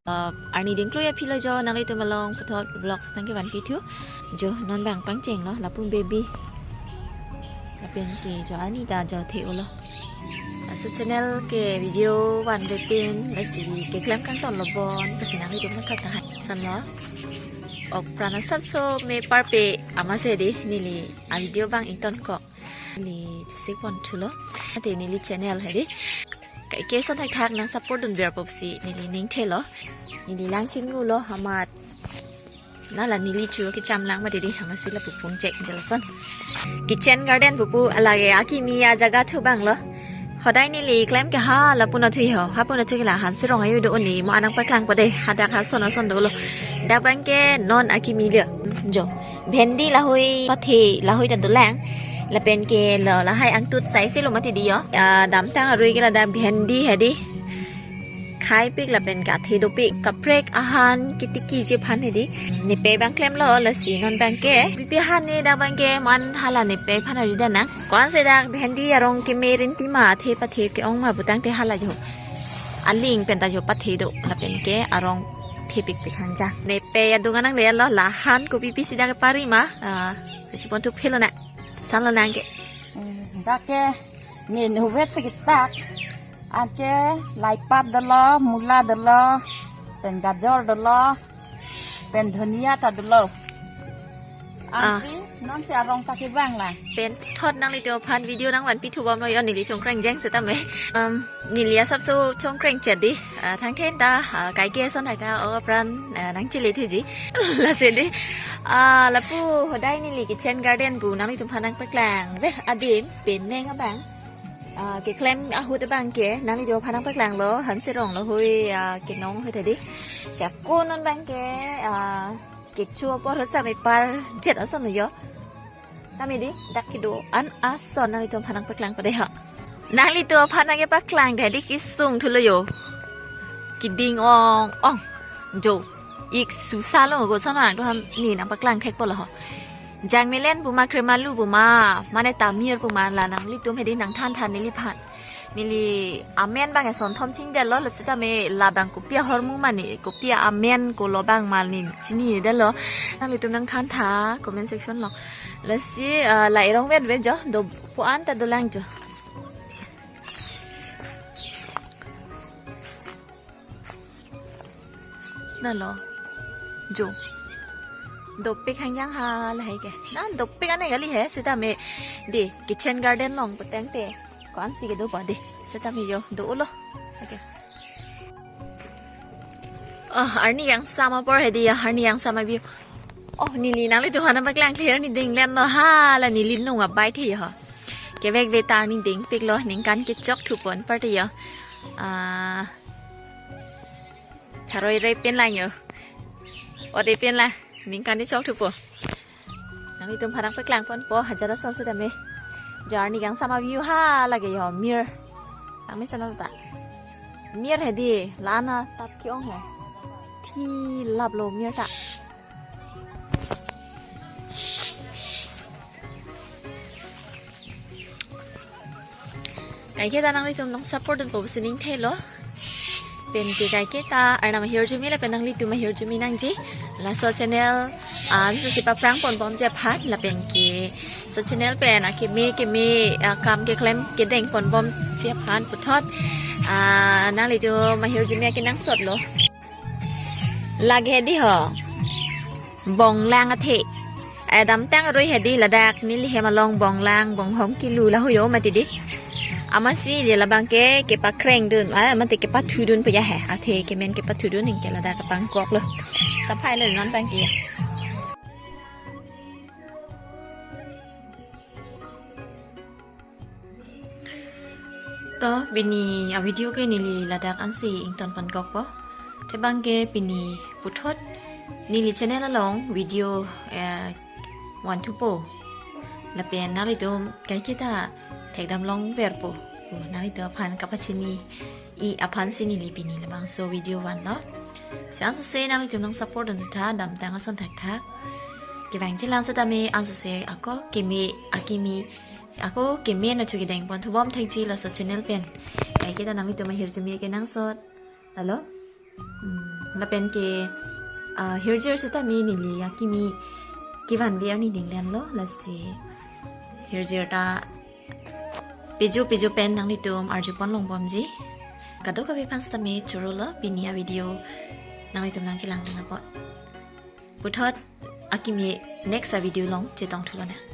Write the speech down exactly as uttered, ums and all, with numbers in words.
Uh, arni dingklui aphi lo jo, nanglitum along puthot vlogs nangkevanpi thu. Jo non bang pangcheng lo, lapu baby. Lapen ke jo arni ta jo the-olo. Laso channel ke video vanvepin, lasi keklem kangton lo bon, lasi nanglitum matha tahai. Lason lo. Ok pran asapso me parpe amatsi dei, neli a video bang ingtonkok. Neli chesik pon thulo. Ate neli channel hedi. Kaike ason thakthak nang support dunver pusi neli ning thelo. Neli lang chingnulo amat. Nala neli chu kecham lang mati dei, amatsi lapu pangcheng jelason. Kitchen garden pupu alage akimi ajaga thu bang lo. Hodai neli klem ke ha lapu na thu ho. Hapu na thu ke la Hanserong ayu do ni mo anang paklang pade. Hadak ha son ason dolo. Dak bang ke non akimi le. Jo. Bhendi lahui pathe lahui ta dolang. Lapen ke lo lahai angtut sai si lo mati dei jo. Ah, damtang arui ke ladak bhendi hedi. Khai pik lapen ke athe dopik. Kaprek ahan kitiki ji aphan hedi. Nepe bang klem lo, lasi non bang ke. Pipi han ne dak bang ke man hala nepe aphan ari danang. Ko-ansi dak bhendi arong keme rinti ma, athe pathe ke-ong ma pu tangte hala jo. Aling pen ta jo pathe do lapen ke arong thepikpik hanja. Nepe adung anang le lo, la han kopi pisi dak pari ma. Ah, chipon thu phelo na. San lo nang ke. Hmm, dak ke ne nuvet se kitak. Anke laipat dolo, mula dolo, pen gajor dolo, pen dhania ta dolo. Ah. Ansi, nonsi arong ta kevang la. Pen thot nanglitum aphan video nangvanpi thubom lo jo, neli chongkreng jeng setame. Um, neli asapso chongkreng chet dei. Ah, thangthen ta, ah, kaike ason thakthak, ok pran, ah, nangchele thuji. Lasi dei. Ah, lapu hodai neli kitchen garden pu nanglitum aphan nangpaklang ver adim, penang abang. Ah, keklem ahut abang ke, nanglitum aphan nangpaklang lo, Hanserong lahui, ah, kenong hui tadi. Sako non bang ke, ah, kecho apor hosa me par jet ason lo jo. Tame dei, dak kedo-an ason nanglitum aphan nangpaklang pade ha. Nanglitum aphan nangkepaklang tadi kesung thulo jo. Keding ong ong. Jo. Ik susa lo ko sana tu ham ne nangpaklang thekpo lo ho. Jangmelen pu ma, kremalu pu ma, mane tamir pu ma, la nanglitum hedi nangthan than neliphan. Neli amen bang eson thom chingdetlo, la setame la bang kopi ahormu ma ne, kopi amen ko lo bang ma ne chinidetlo. Nanglitum nangthan tha comment section lo. Lasi, ah, la erong vet vet jo, do pu-an ta dolang jo. Na lo. Jo. Dopik hangjang ha lahai ke. Na dopik ane kali he, setame dei kitchen garden along pu tangte. Ko-ansi kedo pa dei. Setame jo, do-olo. Okay. Oh, arni kangsam apor hedi jo, arni kangsam a-view. Oh, neli nanglitum aphan nangpaklang clear ne dinglen lo ha, la neli nung abai the ho. Kevek ve ta ne dingpik lo, ningkan kechok thupon parte jo. Ah, tharoi roi pen lang jo. Ode pen lang, ningkan kechok thupo. Nanglitum aphan nangpaklang ponpo, hajar ason setame. Jo arni kangsam a-view ha lake jo, mir. Tangme sana ta. Mir hedi, la-an atap ke-ong he. Thi lap lo mir ta. Kaike ta nanglitum nang support dunpo pusi ning thelo. Pen ke kaike ta Arnam ahirjume lapen nanglitum ahirjume nangji. Laso channel, ah, ansi si paprang ponbomji aphan lapen ke laso channel pen akeme keme, ah, kam keklem kedeng ponbomji aphan puthot, ah, nanglitum ahirjume akenangsot lo. Lake hedi ho. Bonglang athe. Adamtang arui hedi ladak neli hem along bonglang, bonghong kilu lahui jo mati dei. Amatsi dei labang ke kepakreng dun, ah, mate kepathu dun pe ja he. Athe kemen kepathu dun, anke ladak kepangkok lo. Saphai lo non bang ke. To, pini a-video ke neli ladak ansi ington ponkokpo. Tebang ke pini puthot neli channel along video, eh, van thupo. Lapen nanglitum kaike ta thekdam longverpo. Oh, nanglitum aphan kapachini-i aphansi neli pini labangso video vanlo. Si ansose nanglitum nang support dun tha, damtang ason thakthak. Kevang chelang setame ansose ako keme akimi, ako keme na chuki deng pon thubom thekji laso channel pen. Kaike ta nanglitum ahirjume akenangsot. Alo? Hmm. Lapen ke, ah, hirjir sitame neli akimi kevan ver ni dinglen lo, lasi hirjir ta piju piju pen nanglitum arjupon longbomji. Kadokave aphan sitame choro lo pini avideo nanglitum nangkelang apot. Puthot akimi next avideo along chetong thulonang.